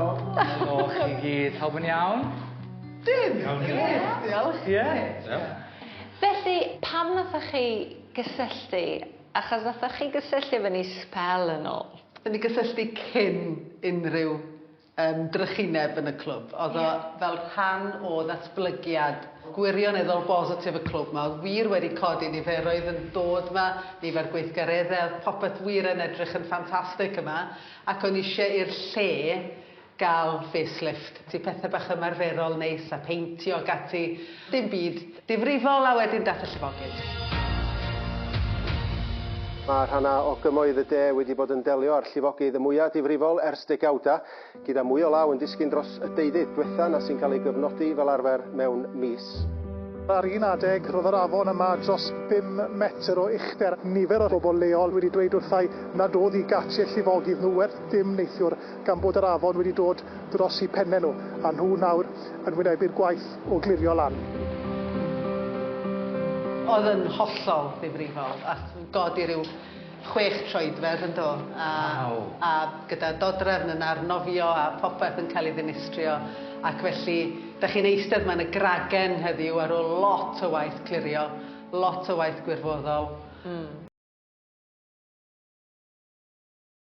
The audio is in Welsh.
Helo. Helo chi gyd. Pawb yn iawn? Dyn! Iawn. Diolch. Ie. Felly, pam nathoch chi gysylltu? Achos nathoch chi gysylltu efo ni sbel yn ôl. Nathon ni gysylltu cyn unrhyw yym drychineb yn y clwb. O'dd o fel rhan o ddatblygiad gwirioneddol bositif y clwb 'ma. O'dd wir wedi codi niferoedd yn dod 'ma, nifer gweithgaredde, o'dd popeth wir yn edrych yn ffantastig yma, ac o'n i isie i'r lle ga'l facelift. Ti pethe bach ymarferol neis a peintio ac ati. Dim byd difrifol a wedyn dath y llifogydd. Mae rhannau o gymoedd y de wedi bod yn delio â'r llifogydd y mwyaf difrifol ers degawdau, gyda mwy o law yn disgyn dros y deuddydd diwetha' na sy'n cael ei gyfnodi fel arfer mewn mis. Ar un adeg, roedd yr afon yma dros bum metr o uchder. Nifer o bobl leol wedi dweud wrtha i nad oedd eu gatiau llifogydd nhw werth dim neithiwr gan bod yr afon wedi dod dros eu pennau nhw, a nhw nawr yn wynebu'r gwaith o glirio lan. Oedd yn hollol ddifrifol, ath godi ryw chwech troedfedd yn do, a Waw. a gyda dodrefn yn arnofio a popeth yn cael ei ddinistrio, ac felly 'dach chi'n eistedd 'ma yn y gragen heddiw ar ôl lot o waith clirio, lot o waith gwirfoddol.